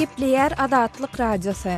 Gepleýär Azatlyk Radiosy.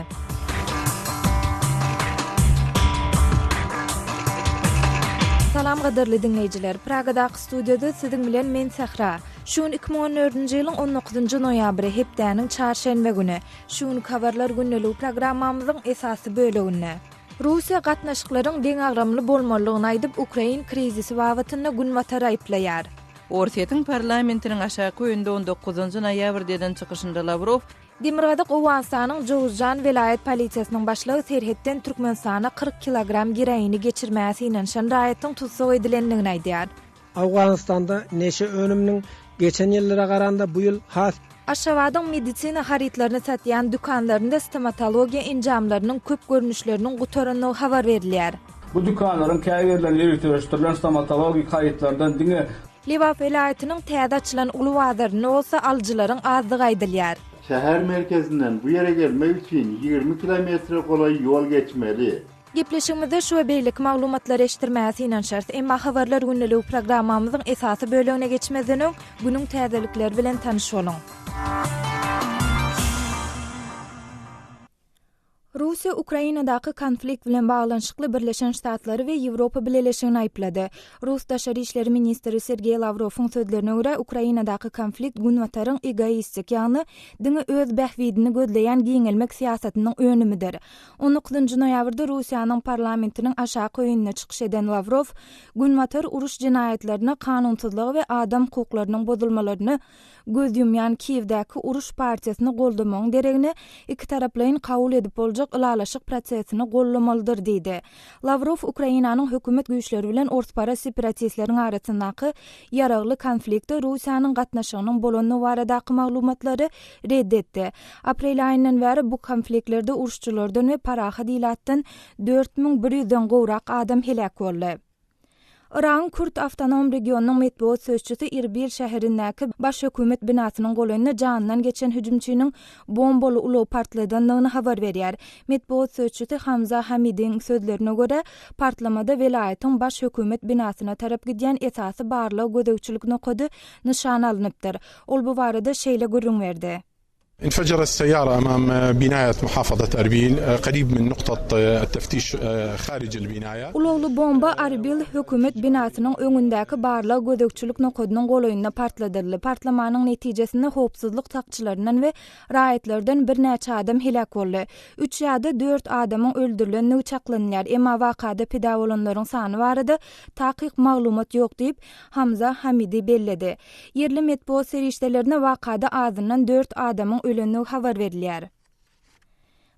Salam gadyrly diňleýjiler. Pragadaky studiýada siziň bilen men Sähra. Şu gün 2014-nji ýylyň 19-njy noýabry, hepdäniň çarşenbe güni. Şu günki habarlar gündeligi programmamyzyň esasy böleginde. Russiýa gatnaşyklaryň deňagramly bolmalydygyny aýdyp, ukrain krizisi babatynda Günbatary aýyplaýar. Orsýetiň parlamentiniň aşaky öýünde on dokuzynjy noýabrda eden çykyşynda Lawrow, Demirgazyk Owganystanyň Jowuzjan welaýat polisiýasynyň başlygy serhetden Türkmenistana 40 kilogram geroini geçirmäge synanyşan raýatyň tussag edilendigini aýdýar. Owganystanda neşe önüminiň geçen ýyllara garanda bu ýyl has. Aşgabadyň medisina harytlaryny satýan dükanlarynda stomatologiýa enjamlarynyň köp görnüşleriniň gutarandygy habar berilýär. Bu dükanlaryň käbirlerinde ýöriteleşdirilen stomatologik harytlardan diňe. Lebap welaýatynyň täze açylan uly bazarynda bolsa alyjylaryň azdygy aýdylýar. Şäher merkezinden bu ýere gelmek üçin 20 kilometre golaý ýol geçmeli. Gepleşigimizde şu we beýleki maglumatlary eşitdirmäge synanyşarys. Emma Habarlar gündeligi programmamyzyň esasy bölegine geçmezden öň, günüň täzelikleri bilen tanyş boluň. Russiýa Ukrainadaky konflikt bilen baglanyşykly Birleşen Ştatlary we Ýewropa Bileleşigini aýyplady. Rus daşary işleri ministri Sergeý Lawrowyň sözlerine görä, Ukrainadaky konflikt Günbataryň egoistik, ýagny diňe öz bähbidini gözleýän giňelmek syýasatynyň önümidir. On dokuzynjy noýabrda Russiýanyň parlamentiniň aşaky öýünde çykyş eden Lawrow Günbatar uruş jenaýatlaryna, kanunsyzlyga we adam hukuklarynyň bozulmalaryna göz ýumýan Kiýewdäki uruş partiýasyny goldamagyň deregine ikitaraplaýyn kabul edip boljak ylalaşyk prosesini gollamalydyr diýdi. Lawrow Ukrainanyň hökümet güýçleri bilen orsparaz separatistleriň arasyndaky ýaragly konflikte Russiýanyň gatnaşygynyň bolandygy baradaky maglumatlary red etdi. Aprel aýyndan bäri bu konfliktlerde uruşçylardan we parahat ilatdan 4100-den gowrak adam heläk boldy. Yragyň Kürt awtonom regionynyň metbugat sözçüsi Irbil şäherindäki baş hökümet binasynyň golaýynda janyndan geçen hüjümçiniň bombaly ulag partladandygyny habar berýär. Metbugat sözçüsi Hamza Hamidiň sözlerine görä, partlamada welaýatyň baş hökümet binasyna tarap gidýän esasy barlag-gözegçilik nokady nyşana alnypdyr. Ol bu barada şeýle gürrüň berdi. Infejerat seýara emam binaýat muhafazat Erbil garib min nuktat teftiş harij el binaýa. Ulagly bomba Arbil hökümet binasynyň öňündäki barlag-gözegçilik nokadynyň golaýynda partladyldy. Partlamanyň netijesinde howpsuzlyk sakçylaryndan we raýatlardan birnäçe adam heläk boldy. Üç ýa-da dört adamyň öldürilendigi çaklanylýar, emma wakada pida bolanlaryň sany barada takyk maglumat ýok diýip, Hamza Hamidi belledi. Ýerli metbugat serişdelerinde wakada azyndan dört adamyň ölendigi habar berilýär.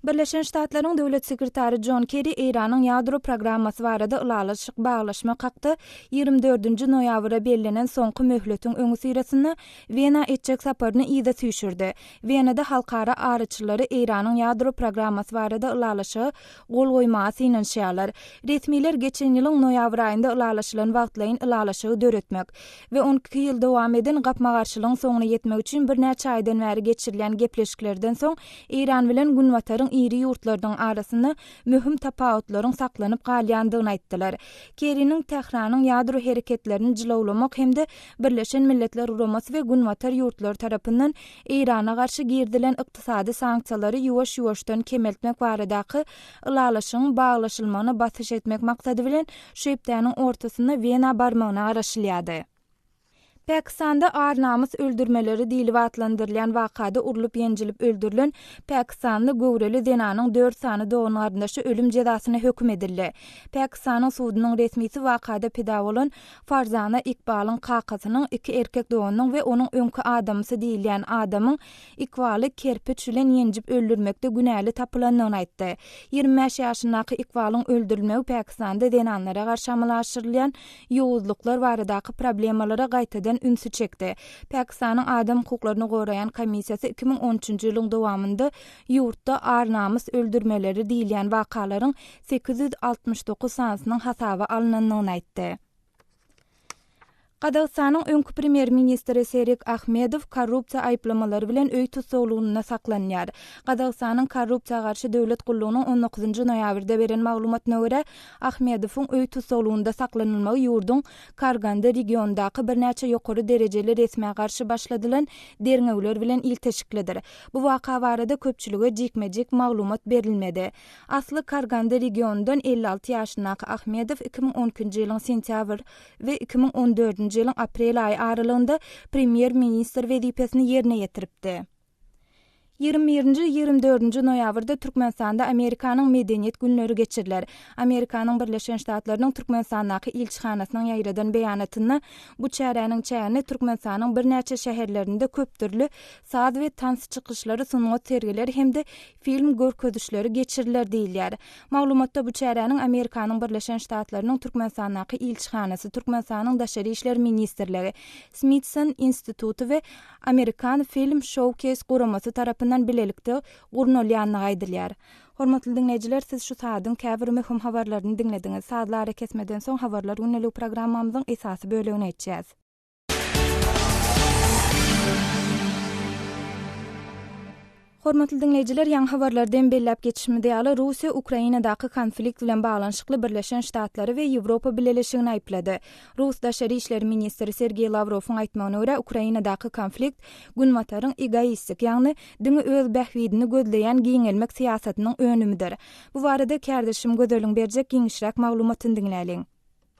Birleşen Ştatlaryň Döwlet sekretary Jon Kerri Eýranyň ýadro programmasy barada ylalaşyk baglaşmak hakda 24-nji noýabra bellenen soňky möhletiň öňüsyrasynda Wena etjek saparyny yza süýşürdi. Wenada halkara araçylary Eýranyň ýadro programmasy barada ylalaşyga gol goýmaga synanyşýarlar. Resmiler geçen ýylyň noýabr aýynda ylalaşylan wagtlaýyn ylalaşygy döretmek we on iki ýyl dowam eden gapma-garşylygyň soňuna ýetmek üçin birnäçe aýdan bäri geçirilýän gepleşiklerden soň Eýran bilen Günbataryň iri ýurtlarynyň arasynda möhüm tapawutlaryň saklanyp galýandygyny aýtdylar. Kerriniň Tähranyň ýadro hereketlerini jylawlamak hem-de Birleşen Milletler Guramasy we Günbatar ýurtlary tarapyndan Eýrana garşy girizilen ykdysady sanksiýalary ýuwaş-ýuwaşdan kemeltmek baradaky ylalaşygyň baglaşylmagyna basyş etmek maksady bilen şu hepdäniň ortasynda Wena barmagyna garaşylýardy. Pakistanda ar-namys öldürmeleri diýlip atlandyrylýan wakada urlup-ýenjilip öldürilen pakistanly göwreli zenanyň dört sany dogan-garyndaşy ölüm jezasyna höküm edildi. Pakistanyň sudunyň resmisi wakada pida bolan Farzana Ikbalyň kakasynyň, iki erkek doganynyň we onuň öňki adamysy diýilýän adamyň Ikbaly kerpiç bilen ýenjip öldürmekde günäli tapylandygyny aýtdy. 25 ýaşyndaky Ikbalyň öldürilmegi Pakistanda zenanlara garşy amala aşyrylýan ýowuzlyklar baradaky problemalara gaýtadan ünsi çekdi. Pakistanyň adam hukuklaryny goraýan komissiýasy 2013-nji ýylyň dowamynda ýurtda ar-namys öldürmeleri diýilýän wakalaryň 869 sanysynyň hasaba alnandygyny aýtdy. Gazagystanyň öňki premýer-ministri Serik Ahmedow korrupsiýa aýyplamalary bilen öý tussaglygynda saklanýar. Gazagystanyň Korrupsiýa garşy döwlet gullugynyň on dokuzynjy noýabrda beren maglumatyna görä, Ahmedowyň öý tussaglygynda saklanylmagy ýurduň Kargandy regionyndaky birnäçe ýokary derejeli resmä garşy başladylan derňewler bilen ilteşiklidir. Bu waka barada köpçülige jikme-jik maglumat berilmedi. Asly Kargandy regionyndan 56 ýaşyndaky Ahmedow 2012-nji ýylyň sentýabr we 2014-nji ýylyň aprel aýy aralygynda premýer-ministr wezipesini ýerine ýetiripdi. Ýigrimi birinji, ýigrimi dördünji noýabrda Türkmenistanda Amerikanyň Medeniýet günleri geçiriler. Amerikanyň Birleşen Ştatlarynyň Türkmenistandaky ilçihanasynyň ýaýradan beýanatynda bu çäräniň çäginde Türkmenistanyň birnäçe şäherlerinde köpdürli saz we tans çykyşlary, sungat sergileri hem-de film görkezişleri geçiriler diýilýär. Maglumatda bu çäräniň Amerikanyň Birleşen Ştatlarynyň Türkmenistandaky ilçihanasy, Türkmenistanyň Daşary işler ministrligi, Smitson instituty we Amerikan Film Showcase guramasy tarapyndan bilelikde gurnalýandygy aýdylýar. Hormatly diňleýjiler, siz şu saadyň käbir möhüm habarlaryny diňlediňiz. Sazly arakesmeden soň Habarlar gündeligi programmamyzyň esasy bölegine geçýäs. Hormatly diňleýjiler, ýaňy habarlarda hem belläp geçişimiz ýaly, Russiýa Ukrainadaky konflikt bilen baglanyşykly Birleşen Ştatlary we Ýewropa Bileleşigini aýyplady. Rus daşary işler ministri Sergeý Lawrowyň aýtmagyna görä, Ukrainadaky konflikt Günbataryň egoistik, ýagny diňe öz bähbidini gözleýän giňelmek syýasatynyň önümidir. Bu barada kärdeşim Gözeliň berjek giňişräk maglumatyny diňläliň.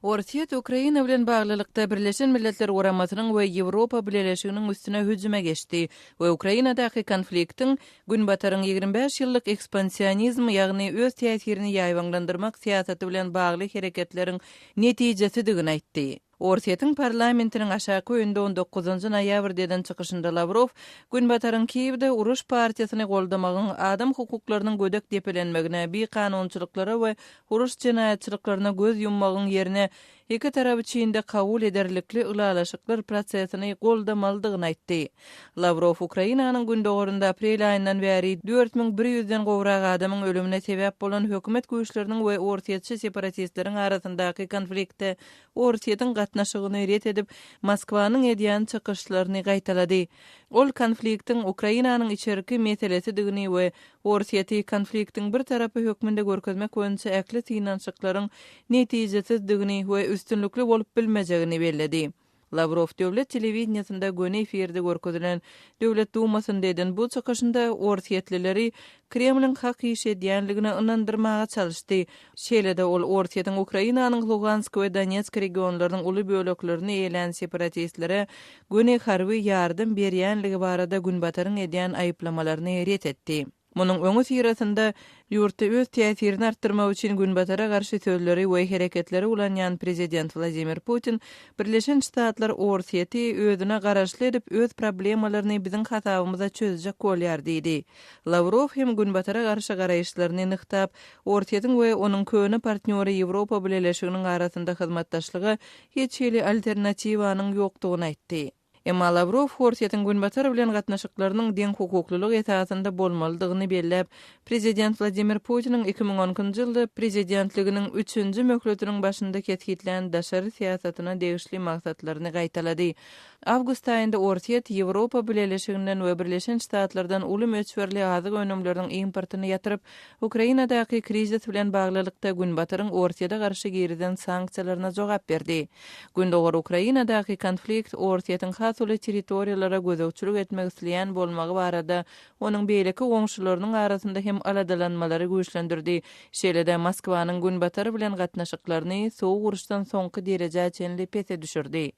Orsýet Ukraina bilen baglylykda Birleşen Milletler Guramasynyň we Ýewropa Bileleşiginiň üstüne hüjüme geçdi we Ukrainadaky konfliktiň Günbataryň 25 ýyllyk ekspansionizm, ýagny öz täsirini ýaýbaňlandyrmak syýasaty bilen bagly hereketleriň netijesidigini aýtdy. Orsýetiň parlamentiniň aşaky öýünde on dokuzynjy noýabrda eden çykyşynda Lawrow Günbataryň Kiýewde uruş partiýasyny goldamagyň adam hukuklarynyň gödek depelenmegine, bikanunçylyklara we uruş jenaýatçylyklaryna göz ýummagyň ýerine iki tarap üçin-de kabul ederlikli ylalaşyklar prosesini goldamalydygyny aýtdy. Lawrow Ukrainanyň gündogarynda aprel aýyndan bäri 4100-den gowrak adamyň ölümine sebäp bolan hökümet güýçleriniň we orsýetçi separatistleriň arasyndaky konflikte Orsýetiň gatnaşygyny ret edip, Moskwanyň edýän çykyşlaryny gaýtalady. Ol konfliktiň Ukrainanyň içerki meselesidigini we Orsýeti konfliktiň bir tarapy hökmünde görkezmek boýunça ähli synanyşyklaryň netijesizdigini we üstünlikli bolup bilmejegini belledi. Lawrow döwlet telewideniýesinde göni efirde görkezilen Döwlet Dumasynda eden bu çykyşynda orsýetlileri Kremliň hak iş edýänligine ynandyrmaga çalyşdy. Şeýle-de ol Orsýetiň Ukrainanyň Lugansk we Donetsk regionlarynyň uly böleklerini eýelän separatistlere göni harby ýardam berýänligi barada Günbataryň edýän aýyplamalaryny ret etdi. Munuň öňüsyrasynda, ýurtda öz täsirini artdyrmak üçin Günbatara garşy sözleri we hereketleri ulanýan prezident Wladimir Putin Birleşen Ştatlar Orsýeti özüne garaşly edip öz problemalaryny biziň hasabymyza çözjek bolýar diýdi. Lawrow hem Günbatara garşy garaýyşlaryny nygtap, Orsýetiň we onuň köne partnýory Ýewropa Bileleşiginiň arasynda hyzmatdaşlyga hiç hili alternatiwanyň ýokdugyny aýtdy. Emma Lawrow Orsýetiň Günbatar bilen gatnaşyklarynyň deňhukuklylyk esasynda bolmalydygyny belläp, prezident Wladimir Putiniň 2012-nji ýylda prezidentliginiň üçünji möhletiniň başynda kesgitlän daşary syýasatyna degişli maksatlaryny gaýtalady. Awgust aýynda Orsýet Ýewropa Bileleşiginden we Birleşen Ştatlardan uly möçberli azyk önümleriniň importyny ýatyryp, Ukrainadaky krizis bilen baglylykda Günbataryň Orsýete garşy girizen sanksiýalaryna jogap berdi. Gündogar Ukrainadaky konflikt Orsýetiň has uly territoriýalara gözegçilik etmek isleýän bolmagy barada onuň beýleki goňşularynyň arasynda hem aladalanmalary güýçlendirdi, şeýle-de Moskwanyň Günbatar bilen gatnaşyklaryny Sowuk uruşdan soňky derejä çenli pese düşürdi.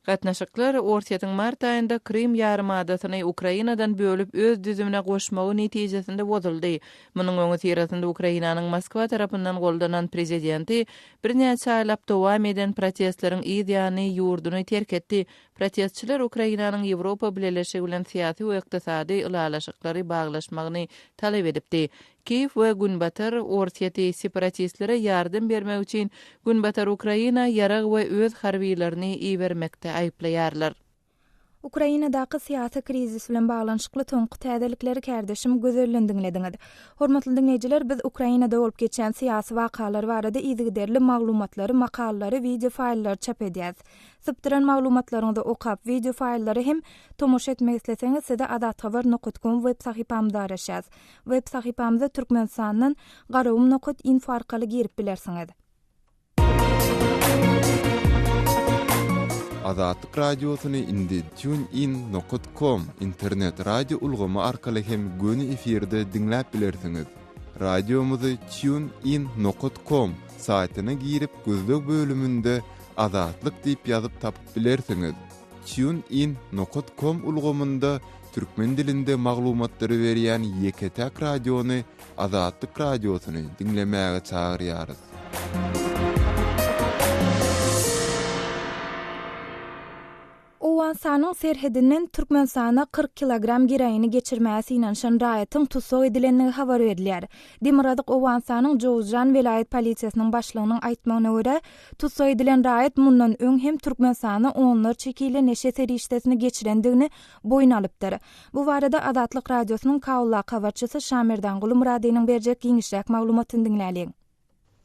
Gatnaşyklar Orsýetiň mart aýynda Krym ýarymadasyny Ukrainadan bölüp öz düzümine goşmagy netijesinde bozuldy. Munuň öňüsyrasynda Ukrainanyň Moskwa tarapyndan goldanan prezidenti birnäçe aýlap dowam eden protestleriň yz ýany ýurduny terk etdi. Protestçiler Ukrainanyň Ýewropa Bileleşigi bilen syýasy we ykdysady ylalaşyklary baglaşmagyny talap edipdi. Kiýew we Günbatar Orsýeti separatistlere ýardam bermek üçin Günbatar Ukraina ýarag we öz harbylaryny ibermekde aýyplaýarlar. Ukrainadaky syýasy krizis bilen baglanyşykly soňky täzelikleri kärdeşim Gözelden diňlediňiz. Hormatly diňleýjiler, biz Ukrainada bolup geçýän syýasy wakalar barada yzygiderli maglumatlary, makalalary, wideo faýllary çap edýäs. Sypdyran maglumatlaryňyzy okap, wideo faýllara hem tomaşa etmek isleseňiz size azathabar nokat kom web sahypamyzda garaşýas. Web sahypamyza Türkmenistandan Garagum nokat info arkaly girip bilersiňiz. Azatlyk Radiosyny indi TuneIn nokat kom internet radio ulgamy arkaly hem göni efirde diňläp bilersiňiz. Radiomyzy TuneIn nokat kom saýtyna girip gözleg bölüminde Azatlyk diýip ýazyp tapyp bilersiňiz. TuneIn nokat kom ulgamynda türkmen dilinde maglumatlary berýän ýeke-täk radiony Azatlyk Radiosyny diňlemäge çagyrýarys. Owganystanyň serhedinden Türkmenistana 40 kilogram geroini geçirmäge synanyşan raýatyň tussag edilendigi habar berilýär. Demirgazyk Owganystanyň Jowzjan welaýat polisiýasynyň başlygynyň aýtmagyna görä, tussag edilen raýat mundan öň hem Türkmenistana onlarça kile neşe serişdesini geçirendigini boýun alypdyr. Bu barada Azatlyk Radiosynyň Kabuldaky habarçysy Şamerdan Gulumyradynyň berjek giňişräk maglumatyny diňläliň.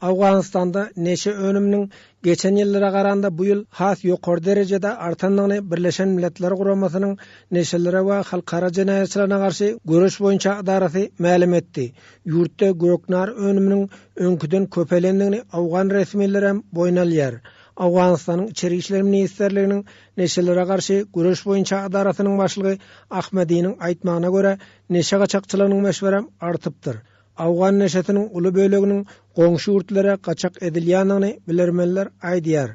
Owganystanda neşe önüminiň geçen ýyllara garanda bu ýyl has ýokary derejede artandygyny Birleşen Milletler Guramasynyň Neşelere we halkara jenaýatçylygyna garşy göreş boýunça ydarasy mälim etdi. Ýurtda göknar önüminiň öňküden köpelendigini owgan resmilerem boýun alýar. Owganystanyň Içeri işler ministrliginiň Neşelere garşy göreş boýunça edarasynyň başlygy Ahmediniň aýtmagyna görä, neşe gaçakçylygynyň möçberem artypdyr. Owgan neşesiniň uly böleginiň goňşy ýurtlara gaçak edilýändigini bilermenler aýdýar.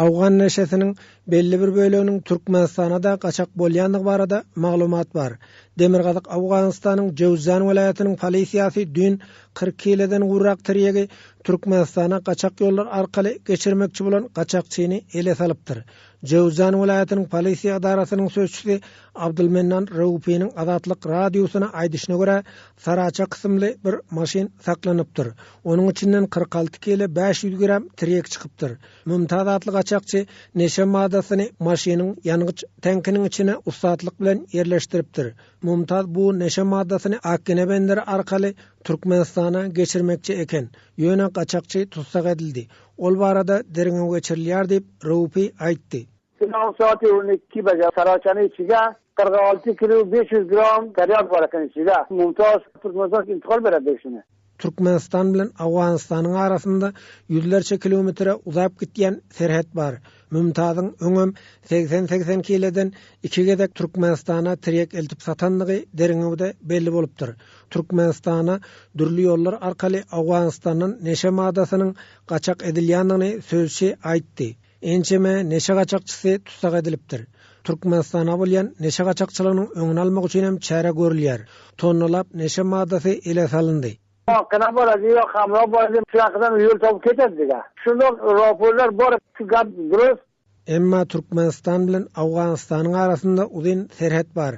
Owgan neşesiniň belli bir böleginiň Türkmenistana-da gaçak bolýandygy barada maglumat bar. Demirgazyk Owganystanyň Jöwzjan welaýatynyň polisiýasy düýn 40 kileden gowrak tirýegi Türkmenistana gaçak ýollar arkaly geçirmekçi bolan gaçakçyny ele salypdyr. Jöwzjan welaýatynyň polisiýa edarasynyň sözçüsi Abdulmennan Raupynyň Azatlyk Radiosyna aýdyşyna görä, Saraça kysymly bir maşyn saklanypdyr. Onuň içinden 46 kile 500 gram tirýek çykypdyr. Mümtaz atly gaçakçy neşe maddasyny maşynyň ýangyç tankiniň içine ussatlyk bilen ýerleşdiripdir. Mümtaz bu neşe maddasyny Akgene benderi arkaly Türkmenistana geçirmekçi eken. Ýöne gaçakçy tussag edildi. Ol barada derňew geçirilýär diýip, Raupy aýtdy. Günortan saat 12 beje Saraçany içige 46 kilo 500 gram tarýak bar eken içige. Mumtaz Türkmenistan intikal beredi şuny. Türkmenistan bilen Owganystanyň arasynda ýüzlerçe kilometre uzap gitýän serhet bar. Mümtazyň öňem segsen-segsen kileden iki gezek Türkmenistana tirýek eltip satandygy derňewde belli bolupdyr. Türkmenistana dürli ýollar arkaly Owganystandan neşe maddasynyň gaçak edilýändigini sözçi aýtdy. Ençeme neşe gaçakçysy tussag edilipdir. Türkmenistana bolýan neşe gaçakçylygynyň öňüni almak üçin hem çäre görülýär. Tonnalap neşe maddasy ele salyndy. Hakyna barady ýok hamra barady şu ýakadan ýol tapyp ketediga. Şundak raporlar bar şu gap durus. Emma Türkmenistan bilen Owganystanyň arasynda uzyn serhet bar.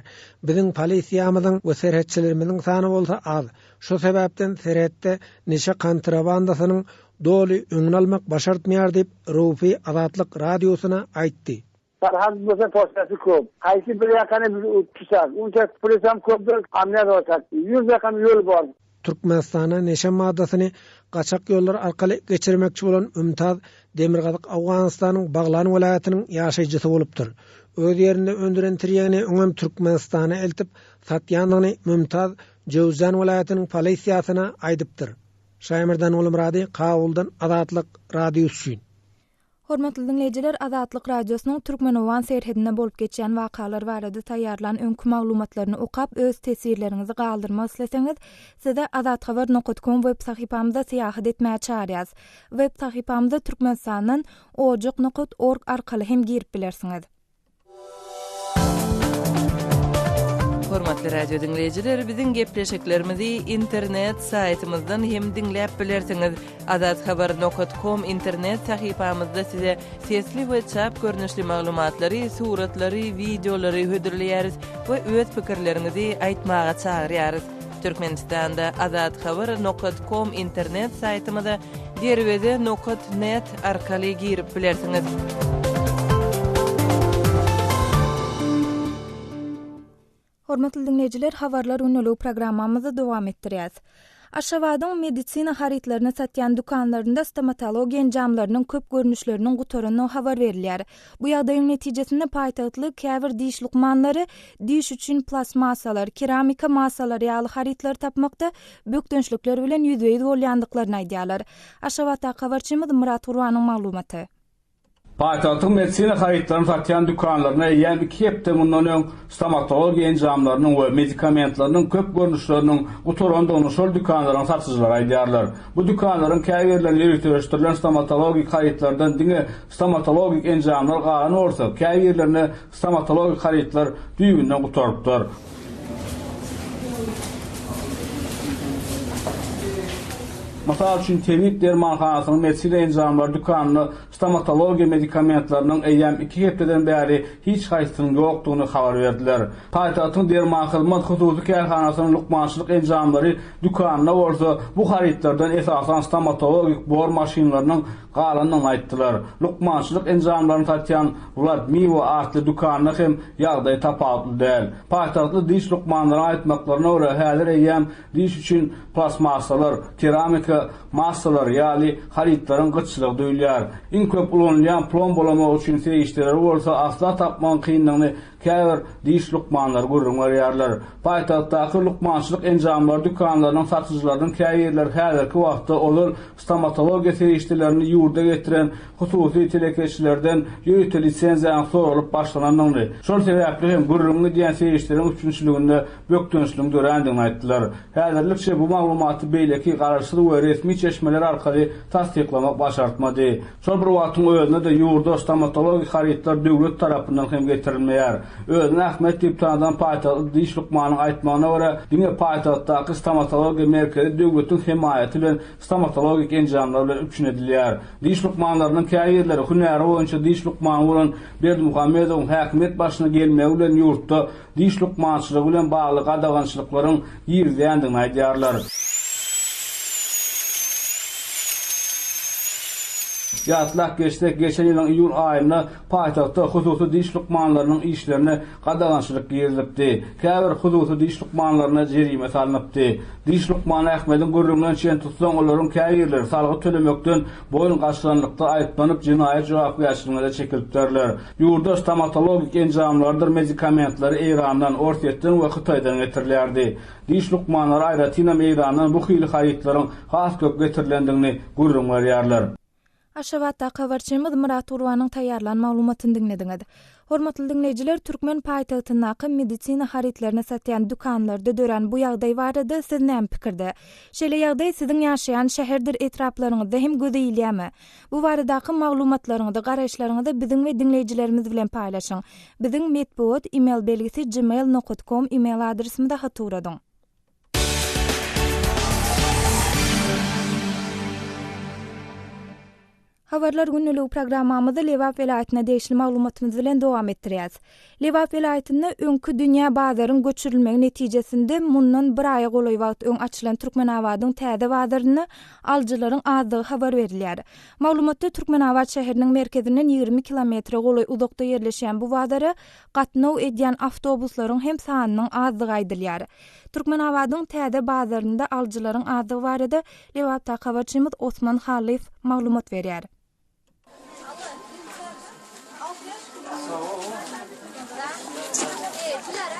Biziň polisiýamyzyň we serhetçilerimiziň sany bolsa az. Şu sebäpden serhetde neşe kontrabandasynyň doly öňüni almak başartmaýar diýip, Raufi Azatlyk Radiosyna aýtdy. Sarhad bolsa poçtasy köp. Haýsy bir ýakany biz tutsak, unça polisam köpdür, amniýat olsak. Ýüz ýakam ýol bor. Türkmenistana neşe maddasyny gaçak ýollar arkaly geçirmekçi bolan Mümtaz Demirgazyk Owganystanyň Baglan welaýatynyň ýaşaýjysy bolupdyr. Öz ýerinde öndüren tirýegini öňem Türkmenistana eltip satýandygyny Mümtaz Jöwzjan welaýatynyň polisiýasyna aýdypdyr. Şaýmerdan Gulmyrady, Kabuldan Azatlyk Radiosy üçin. Hormatly diňleýjiler, Azatlyk Radiosynyň türkmen-owgan serhedinde bolup geçýän wakalar barada taýýarlan öňki maglumatlaryny okap, öz teswirleriňizi galdyrmak isleseňiz, sizi azathabar nokat kom web sahypamyza syýahat etmäge çagyrýas. Web sahypamyza Türkmenistandan ojak nokat org arkaly hem girip bilersiňiz. Hormatly radio diňleýjiler, biziň gepleşiklerimizi internet saýtymyzdan hem diňläp bilersiňiz. Azathabar nokat kom internet sahypamyzda size sesli we çap görnüşli maglumatlary, suratlary, wideolary hödürleýäris we öz pikirleriňizi aýtmaga çagyrýarys. Türkmenistanda Azathabar nokat kom internet saýtymyza Derweze nokat net arkaly girip bilersiňiz. Hormatly diňleýjiler, Habarlar gündeligi programmamyzy dowam etdirýäs. Aşgabadyň medisina harytlaryny satýan dükanlarynda stomatologiýa enjamlarynyň köp görnüşleriniň gutarandygy habar berilýär. Bu ýagdaýyň netijesinde paýtagtly käbir diş lukmanlary diş üçin plastmassalar, keramika massalary ýaly harytlary tapmakda bökdençlikler bilen ýüzbe-ýüz bolýandyklaryny aýdýarlar. Aşgabatdaky habarçymyz Myrat Gurbanyň maglumaty. Paýtagtyň medisina harytlaryny satýan dükanlarynda eýýäm iki hepde mundan öň stomatologiýa enjamlarynyň we medikamentleriniň köp görnüşleriniň gutarandygyny şol dükanlaryň satyjylary aýdýarlar. Bu dükanlaryň käbirlerinde ýöriteleşdirilen stomatologik harytlardan diňe stomatologik enjamlar galan bolsa, käbirlerinde stomatologik harytlar düýbünden gutarypdyr. Mysal üçin, Tebip dermanhanasynyň medisina enjamlary dükanynda stomatologiýa medikamentleriniň eýýäm iki hepdeden bäri hiç haýsysynyň ýokdugyny habar berdiler. Paýtagtyň Dermanhyzmat hususy kärhanasynyň lukmançylyk enjamlary dükanynda bolsa bu harytlardan esasan stomatologik bor maşynlarynyň galandygyny aýtdylar. Lukmançylyk enjamlaryny satýan Wladmiwo atly dükanda hem ýagdaý tapawutly däl. Paýtagtly diş lukmanlaryň aýtmaklaryna görä, häzir eýýäm diş üçin plastmassalar, keramika massalary ýaly harytlaryň gytçylygy duýulýar. Iň köp ulanylýan plombalamak üçin serişdeleri bolsa asla tapmagyň kyndygyny käbir diş lukmanlary gürrüň berýärler. Paýtagtdaky lukmançylyk enjamlary dükanlarynyň satyjylarynyň käbirleri häzirki wagtda ozal stomatologiýa serişdelerini ýurda getiren hususy telekeçilerden ýörite lisenziýanyň soralyp başlanandygyny, şol sebäpli hem gürrüňi gidýän serişdeleriň üpjünçiliginde bökdençligiň dörändigini aýtdylar. Häzirlikçe bu maglumaty beýleki garaşsyz we resmi çeşmeler arkaly tassyklamak başartmady. Şol bir wagtyň özünde-de ýurda stomatologik harytlar döwlet tarapyndan hem getirilmeýär. Özüni Ahmet diýip tanadan paýtagtly diş lukmanyň aýtmagyna görä, diňe paýtagtdaky stomatologiýa merkezi döwletiň hemaýaty bilen stomatologik enjamlar bilen üpjün edilýär. Diş lukmanlarynyň käbirleri hünäri boýunça diş lukmany bolan Berdimuhamedowyň häkimiýet başyna gelmegi bilen ýurtda diş lukmançylygy bilen bagly gadagançylyklaryň girizilýändigini aýdýarlar. Ýatlap geçsek, geçen ýylyň iýul aýynda paýtagtda hususy diş lukmanlarynyň işlerine gadagançylyk girizilipdi. Käbir hususy diş lukmanlaryna jerime salnypdy. Diş lukmany Ahmediň gürrüňinden çen tutsaň, olaryň käbirleri salgyt tölemekden boýun gaçyranlykda aýyplanyp, jenaýat jogapkärçiligine-de çekilipdirler. Ýurda stomatologik enjamlardyr medikamentleri Eýrandan, Orsýetden we Hytaýdan getirilýärdi. Diş lukmanlary aýratynam Eýrandan bu hili harytlaryň has köp getirilendigini gürrüň berýärler. Aşgabatdaky habarçymyz Myrat Gurbanyň taýýarlan maglumatyny diňlediňiz. Hormatly diňleýjiler, türkmen paýtagtyndaky medisina harytlaryny satýan dükanlarda dörän bu ýagdaý barada siz näme pikirde? Şeýle ýagdaý siziň ýaşaýan şäherdir etraplaryňyzda hem göze ilýärmi? Bu baradaky maglumatlaryňyzy, garaýyşlaryňyzy biziň we diňleýjilerimiz bilen paýlaşyň. Biziň metbugat email belgisi gmail nokat kom email adresimize hat ugradyň. Habarlar gündeligi programmamyzy Lebap welaýatyna degişli maglumatymyz bilen dowam etdirýäs. Lebap welaýatynda öňki dünýä bazaryň göçürilmegi netijesinde mundan bir aýa golaý wagt öň açylan Türkmenabadyň täze bazarynda alyjylaryň azdygy habar berilýär. Maglumatda Türkmenabat şäheriniň merkezinden 20 kilometre golaý uzakda ýerleşýän bu bazara gatnaw edýän awtobuslaryň hem sanynyň azdygy aýdylýar. Türkmenabadyň täze bazarynda alyjylaryň azdygy barada Lebapdaky habarçymyz Osman Hallyýew maglumat berýär.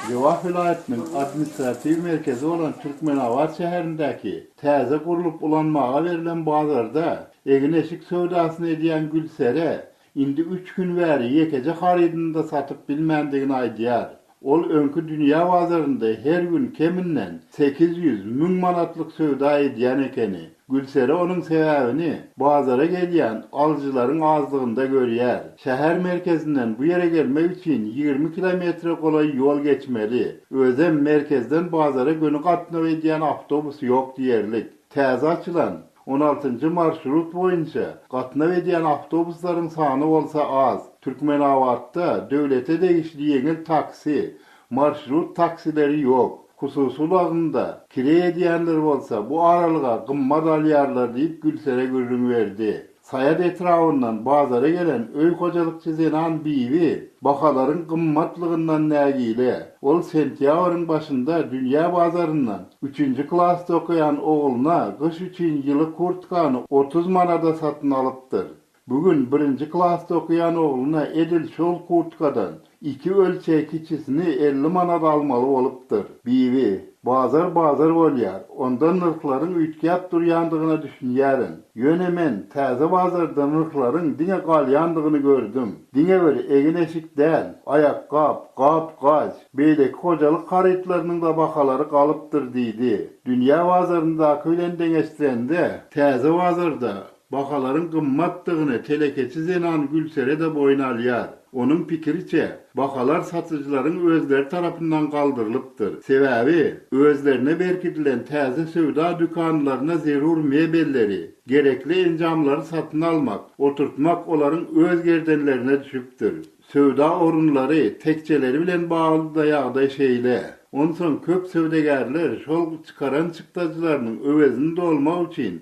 Lebap welaýatynyň administratiw merkezi bolan Türkmenabat şäherindäki täze gurlup ulanmaga berlen bazarda egin-eşik söwdasyny edýän Gülsere Indi üç gün bäri ýekeje harydyny-da satyp bilmändigini aýdýar. Ol öňki dünýä bazarynda her gün keminden 800, 1000 manatlyk söwda edýän ekeni. Gülsere onuň sebäbini bazara gelýän alyjylaryň azlygynda görýär. Şäher merkezinden bu ýere gelmek üçin 20 kilometre golaý ýol geçmeli. Özem merkezden bazara göni gatnaw edýän awtobus ýok diýerlik. Täze açylan On altynjy marşrut boýunça gatnaw edýän awtobuslaryň sany bolsa az. Türkmenabatda döwlete degişli ýeňil taksi, marşrut taksileri ýok. Hususy ulagynda kireý edýänler bolsa bu aralyga gymmat alýarlar diýip, Gülsere gürrüň berdi. Saýat etrabyndan bazara gelen öý hojalykçy zenan Bibi bahalaryň gymmatlygyndan nägile. Ol sentýabryň başynda dünýä bazaryndan üçünji klasda okaýan ogluna gyş üçin ýyly kurtkany 30 manada satyn alypdyr. Bu gün birinji klasda okaýan ogluna edil şol kurtkadan iki ölçeg kiçisini 50 manat almaly bolupdyr. Bibi, Bazar bazar bolýar, onda nyrhlaryň üýtgäp durýandygyna düşünýärin. Ýöne men täze bazarda nyrhlaryň diňe galýandygyny gördüm. Diňe bir egin-eşik däl, aýakgap, gap-gaç, beýleki hojalyk harytlarynyň-da bahalary galypdyr diýdi. Dünýä bazaryndaky bilen deňeşdirende, täze bazarda Bahalaryň gymmatdygyny telekeçi zenan Gülsere-de boýun alýar. Onuň pikiriçe, bahalar satyjylaryň özleri tarapyndan galdyrylypdyr. Sebäbi, özlerine berkidilen täze söwda dükanlaryna zerur mebelleri, gerekli enjamlary satyn almak, oturtmak olaryň öz gerdenlerine düşüpdir. Söwda orunlary, tekjeleri bilen bagly-da ýagdaý şeýle. Onsoň köp söwdagärler şol çykaran çykdajylarynyň öwezini dolmak üçin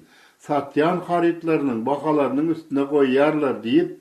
satýan harytlarynyň bahalarynyň üstüne goýýarlar diýip,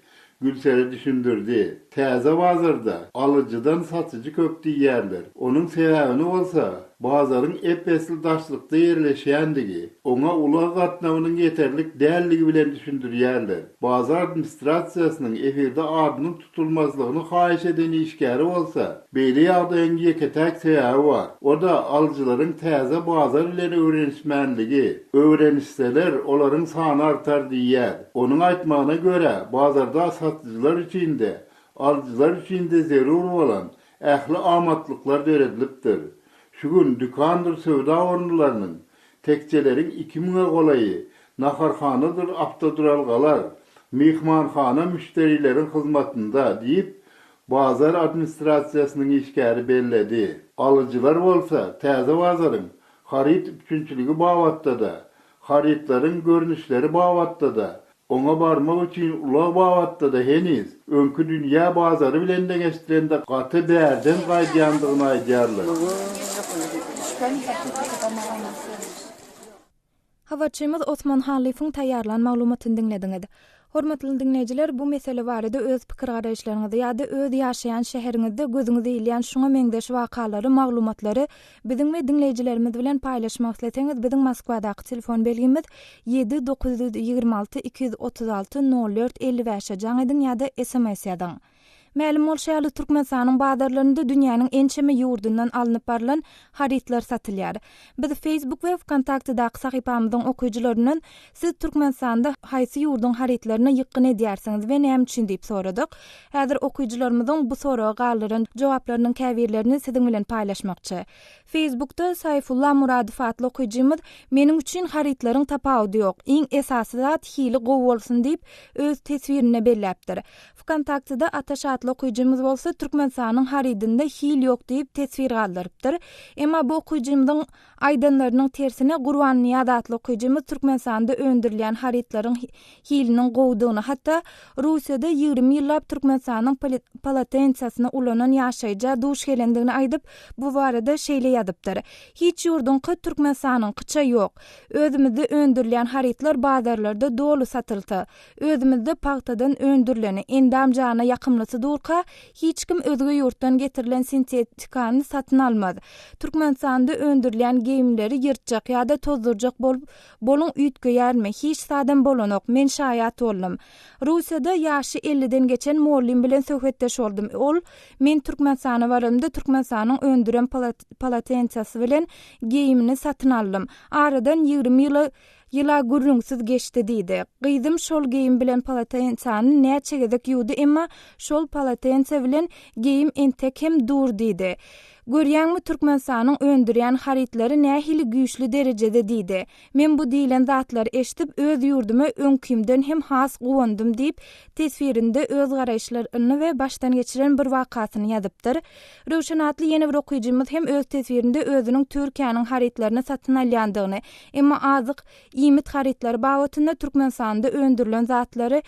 Gülseri düşündirdi. Täze bazarda alyjydan satyjy köp diýýärler. Onuň sebäbini bolsa, bazaryň ep-esli daşlykda ýerleşýändigi, oňa ulag gatnawynyň ýeterlik däldigi bilen düşündirýärler. Bazar administrasiýasynyň efirde adynyň tutulmazlygyny haýyş eden işgäri bolsa, beýle ýagdaýyň ýeke-täk sebäbi bar, o-da alyjylaryň täze bazar bilen öwrenişmänligi, öwrenişseler, olaryň sany artar diýýär. Onuň aýtmagyna görä, bazarda satyjylar üçin-de, alyjylar üçin-de zerur bolan ähli amatlyklar döredilipdir. Şu gün dükandyr söwda orunlarynyň Tekjeleriň iki müňe golaýy naharhanadyr awtoduralgalar, myhmanhana müşderileriň hyzmatynda, diýip, bazar administrasiýasynyň işgäri belledi. Alyjylar bolsa täze bazaryň haryt üpjünçiligi babatda-da, harytlaryň görnüşleri babatda-da, oňa barmak üçin ulag babatda-da heniz öňki dünýä bazary bilen deňeşdirende gaty bärden gaýdýandygyny aýdýarlar. Habarçymyz Osman Hallyýewiň taýýarlan maglumatyny diňlediňiz. Hormatly diňleýjiler, bu mesele barada öz pikir-garaýyşlaryňyzy ýa-da öz ýaşaýan şäheriňizde gözüňize ilýän şuňa meňzeş wakalary, maglumatlary Biziň we diňleýjilerimiz bilen paýlaşmak isleseňiz biziň Moskwadaky telefon belgimiz 7 926 236 04 55-e jaň ediň ýa-da sms ýazyň. Mälim bolşy ýaly, Türkmenistanyň bazarlarynda dünýäniň ençeme ýurdundan alnyp barylan harytlar satylýar. Biz Facebook we Wkontaktedaky sahypamyzyň okyjylaryndan Siz Türkmenistanda haýsy ýurduň harytlaryna ýykgyn edýärsiňiz we näme üçin diýip soradyk. Häzir okyjylarymyzyň bu soraga galdyran jogaplarynyň käbirlerini siziň bilen paýlaşmakçy. Facebookda Saýfulla Muradow atly okyjymyz Meniň üçin harytlaryň tapawudy ýok, iň esasy zat hili gowy bolsun diýip, öz teswirinde belläpdir. Wkontakteda Ataş atly okyjymyz bolsa Türkmenistanyň harydynda hil ýok diýip teswir galdyrypdyr. Emma bu okyjymyzyň Aýdanlarynyň tersine, Gurbannyýaz atly okyjymyz Türkmenistanda öndürilýän harytlaryň hiliniň gowudygyny, hatda Russiýada 20 ýyllap Türkmenistanyň polotensiýasyny ulanan ýaşaýja duş gelendigini aýdyp, bu barada şeýle ýazypdyr, Hiç ýurduňky Türkmenistanyňkyça ýok. Özümizde öndürilýän harytlar bazarlarda doly satylsa, Özümizde pagtadan öndürileni, endam-jana ýakymlysy durka, hiç kim özge ýurtdan getirilen sintetikany satyn almaz. Türkmenistanda öndürilýän geýimleri ýyrtjak ýa-da tozdurjak bolup boluň üýtgeýärmi, hiç zadam bolanok, men şaýat boldum. Russiýada ýaşy elliden geçen mollym bilen söhbetdeş boldum. Ol, Men Türkmenistana baranymda Türkmenistanyň öndüren polotençasy bilen geýimini satyn aldym. Aradan 20 ýyla Ýyl-a gürrüňsiz geçdi diýdi. Gyzym şol geýim bilen polotençany näçe gezek ýuwdy, emma şol polotença bilen geýim entek hem dur diýdi. Görýäňmi Türkmenistanyň öndürýän harytlary nähili güýçli derejede diýdi. Men bu diýlen zatlary eşidip öz ýurduma öňkimden hem has guwandym diýip, teswirinde öz garaýyşlaryny we başdan geçiren bir wakasyny ýazypdyr. Röwşen atly ýene bir okyjymyz hem öz teswirinde özüniň Türkiýäniň harytlaryny satyn alýandygyny, emma azyk, iýmit harytlary babatynda Türkmenistanda öndürilen zatlary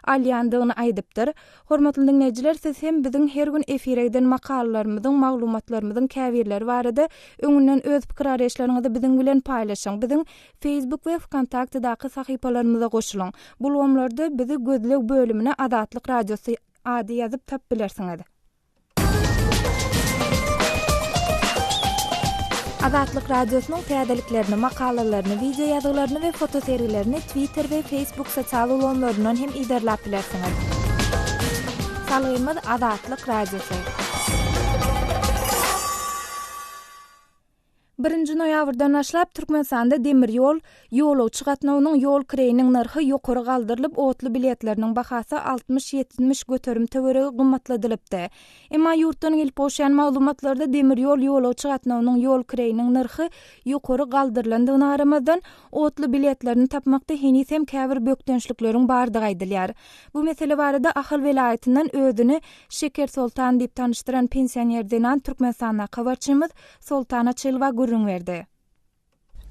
alýandygyny aýdypdyr. Hormatly diňleýjiler, siz hem biziň her gün efire giden makalalarymyzyň, maglumatlarymyzyň käbirleri barada öňünden öz pikir-garaýyşlaryňyzy biziň bilen paýlaşyň. Biziň Facebook we Wkontaktedaky sahypalarymyza goşulyň. Bu ulgamlarda bizi gözleg bölümine Azatlyk Radiosy ady ýazyp tapyp bilersiňiz. Azatlyk Radiosynyň täzeliklerini, makalalaryny, wideo ýazgylaryny we fotosergilerini Twitter we Facebook sosial ulgamlaryndan hem yzarlap bilersiňiz. Salgymyz Azatlyk Radiosy. Birinji noýabrdan başlap, Türkmenistanda demir ýol ýolagçy gatnawynyň ýol kireýiniň nyrhy ýokary galdyrylyp, otly biletleriniň bahasy 60-70 göterim töweregi gymmatladylypdy. Emma ýurtdan gelip gowuşýan maglumatlarda demir ýol ýolagçy gatnawynyň ýol kireýiniň nyrhy ýokary galdyrylandygyna garamazdan, otly biletlerini tapmakda heniz hem käbir bökdençlikleriň bardygy aýdylýar. Bu mesele barada Ahal welaýatyndan özüni Şeker Soltan diýip tanyşdyran pensioner zenan Türkmenistandaky habarçymyz Soltana Çylowa gürrüň berdi.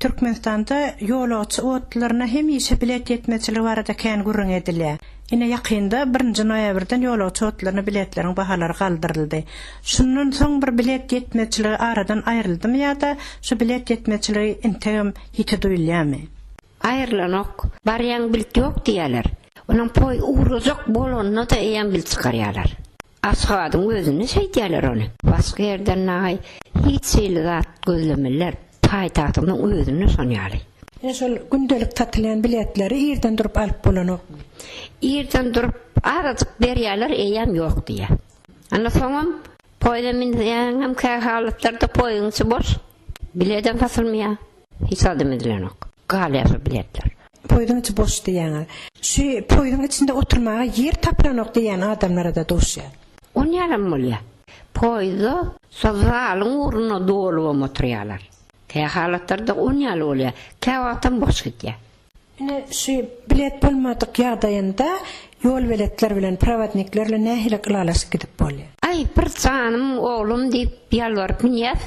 Türkmenistanda ýolagçy otlylaryna hemişe bilet ýetmezçiligi barada kän gürrüň edilýär. Ine, ýakynda birinji noýabrdan ýolagçy otlylaryna biletleriň bahalary galdyryldy. Şundan soň bir bilet ýetmezçiligi aradan aýryldymy ýa-da şu bilet ýetmezçiligi integem ýiti duýulýarmy? Aýrylanok. Barýaň bilt ýok diýýärler. Onuň poý ugrajak bolanda-da eýýäm bilt çykarýarlar. Aşgabadyň özünde şeýdýärler ony. Başga ýerden dagy hiç hili zat gözlemeliler. Paýtagtyň özünde şon ýaly. Ine şol gündelik satylýan biletleri irden durup alyp bolanokmy? Irden durup azajyk berýärler eýýäm ýok diýýär. Ana soňam poýza münseňem kä halatlarda poýuň içi boş. Biledem satylmaýar. Hiç zadam edilenok. Galýar şo biletler. Poýzuň içi boş diýýäňiz. Şu poýzuň içinde oturmaga ýer tapylanok diýýän adamlara-da duşýas. Onýalam bolýar. Poýuzda şo zalyň ugruna dolubam oturýarlar. Kä halatlarda onýaly bolýar. Käwagtam boş gidýär. Ine şu bilet bolmadyk ýagdaýynda ýolbeletler bilen, prowodnikler bilen nähili ylalaşyp gidip bolýar? Aý, bir janym, oglum diýip ýalbaryp münýäs.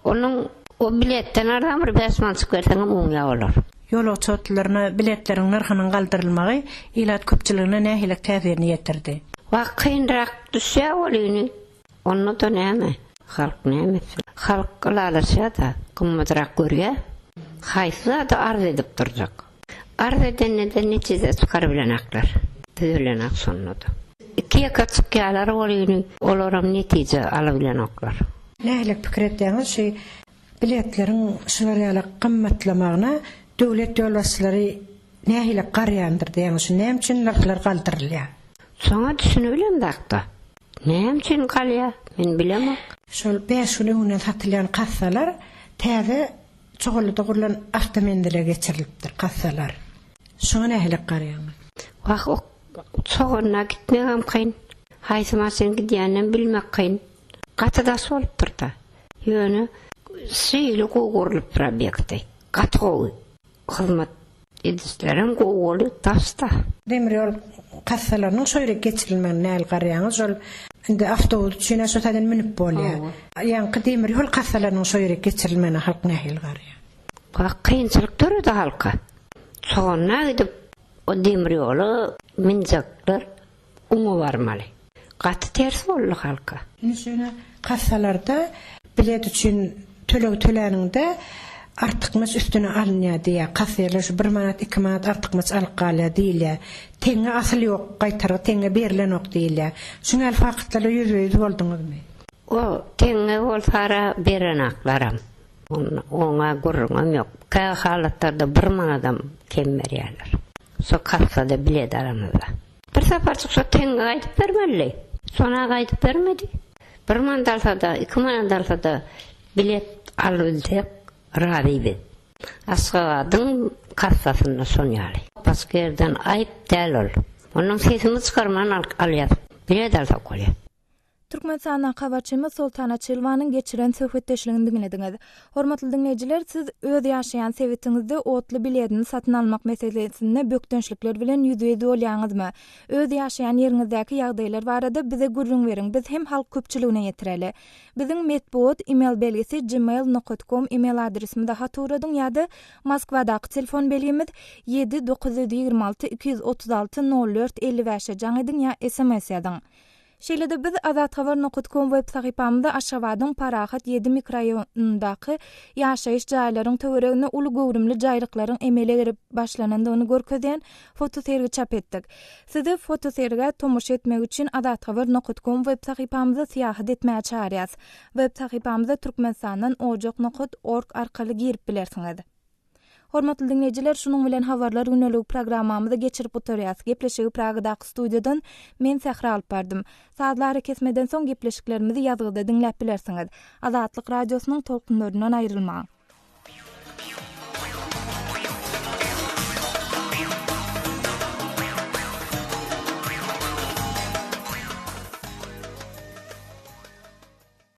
Onuň o biletden arzan bir bäş mançyk berseňem oňýa bolar. Ýolagçy otlylaryna biletleriň nyrhynyň galdyrylmagy ilat köpçüligine nähili täsirini ýetirdi? Wah, kynrak düşýä welini, onda-da näme, halk näme etsin. Halk ylalaşýa-da, gymmadrak görýä. Haýsy zada arz edip durjak. Arz edende-de netije çykarybilenaklar. Düzelenak şonda-da. Iki-ýeke çykýalar welini, olaram netije alybilenoklar. Nähili pikir edýäňiz, şu biletleriň şular ýaly gymmatlamagyna döwlet ýolbaşçylary nähili garýandyr diýýäňiz, şu näme üçin nyrhlar galdyrylýar? Şoňa düşünibilemzakda. Näme üçin galýar, men bilemok. Şol bäş gün öňünden satylýan kassalar täze Çoganlyda gurlan awtomenzile geçirilipdir, kassalar. Şoňa nähili garýaňyz? Wah, o Çoganda gitmegem kyn. Haýsy maşyn gidýäninem bilmek kyn. Gaty daş bolupdyr-da. Ýöne şeýle gowy gurlupdyr obýekti. Gaty gowy. Hyzmat edişlerem gowy boldy, daş-da. Demir ýol kassalarynyň şo ýere geçirilmegine nähili garaýaňyz? Şol indi awtobus üçin-ä şo taýdan münüp bolýar. Ýaňky demir ýol kassalarynyň şo ýere geçirilmegine halk nähili garaýar? Wah, kynçylyk döredi halka. Soganda gidip o demir ýola münjekler Oňa barmaly. Gaty ters boldy halka. Indi şeýle kassalarda bilet üçin töleg töläniňde artykmaç üstüne alynýar diýýär. Kassirler şu bir manat, iki manat artykmaç alyp galýar diýilýär. Teňňe asyl ýok, gaýtargy teňňe berilenok diýilýär. Şuň ýaly faktlarla ýüzbe-ýüz bolduňyzmy? O teňňe bolsara berenaklaram. Oňa gürrüňem ýok. Kä halatlarda bir manadam kem berýärler. Şo kassada bilet alamyzda. Bir saparjyk şo teňňe gaýdyp bermelidi. Şona gaýdyp bermedi. Bir manat alsa-da, iki manat alsa-da bilet alybilsek razy biz. Aşgabadyň kassasynda şon ýaly. Başga ýerden aýyp däl ol. Ondan sesimizi çykarman alýas. Bilet alsak bolýar. Türkmenistandaky habarçymyz Soltan Açylowanyň geçiren söhbetdeşligini diňlediňiz. Hormatly diňleýjiler, siz öz ýaşaýan sebitiňizde otly biledini satyn almak meselesinde bökdençlikler bilen ýüzbe-ýüz bolýaňyzmy? Öz ýaşaýan ýeriňizdäki ýagdaýlar barada bize gürrüň beriň, biz hem halk köpçüligine ýetireli. Biziň metbugat email belgisi gmail nokat kom email adresimize hat ugradyň ýa-da Moskwadaky telefon belgimiz ýedi 926 236 04 55-e jaň ediň ýa sms ýazyň. Şeýle-de biz Azathabar nokat kom web sahypamyzda Aşgabadyň Parahat ýedi mikroraýonyndaky ýaşaýyş jaýlaryň töwereginde uly göwrümli jaýryklaryň emele gelip başlanandygyny görkezýän fotosergi çap etdik. Sizi fotosergä tomaşa etmek üçin Azathabar nokat kom web sahypamyza syýahat etmäge çagyrýas. Web sahypamyza Türkmenistandan ojak nokat org arkaly girip bilersiňiz. Hormatly diňleýjiler, şunuň bilen Habarlar gündeligi programmamyzy geçirip gutarýas. Gepleşigi Pragadaky studiýadan men Sähra alyp bardym. Sazly arakesmeden soň gepleşiklerimizi ýazgyda diňläp bilersiňiz. Azatlyk Radiosynyň tolkunlaryndan aýrylmaň.